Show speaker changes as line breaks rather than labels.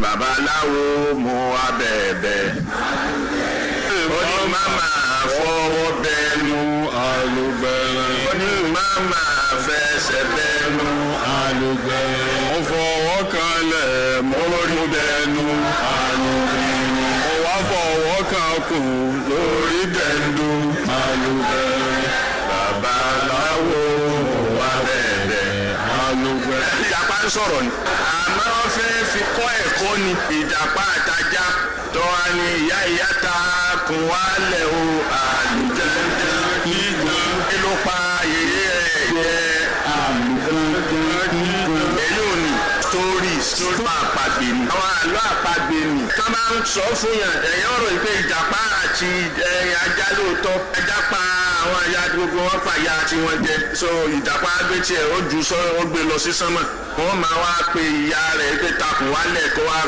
Babaláwo mú abẹ̀bẹ̀, ó ní màmá fọwọ́ bẹnu.
Alùgbẹ̀rẹ̀.
Ó ní màmá fẹsẹ̀ bẹnu.
Alùgbẹ̀rẹ̀. Ó fọwọ́ kanlẹ̀ mórí bẹnu. Alùgbẹ̀rẹ̀. Ó wá fọwọ́ kan kùn lórí bẹ̀ndù. Alùgbẹ̀rẹ̀.
Babaláwo mú abẹ̀bẹ̀.
Alùgbẹ̀rẹ̀.
Ìjàpá ń sọ̀rọ̀ ni, àmọ́ wọ́n fẹ́ fi kọ́ ẹ̀kọ́ ni. Ìjàpá àtajá tó wá ní ìyá ìyá ta kùn wálẹ̀ o, àlùjẹ́jẹ́ kí ló pa yèyé ẹ̀ jẹ́? Èyí ò ní story story àpagbè ni. Àwọn àlọ́ àpagbè ni. Tó máa ń sọ fún yàn, ẹ̀yìn ọ̀rọ̀ ìpè ìjàpá àti ẹ̀yìn ajá lóòótọ́. Ajá pa àwọn aya, gbogbo wọn pa ìyá tí wọ́n jẹ. So ìjàpá gbé tiẹ̀, ó ju sọ, ó gbé lọ sí sánmà. Wọ́n máa wá pe ìyá rẹ̀ pé takùn wálẹ̀ kó wá.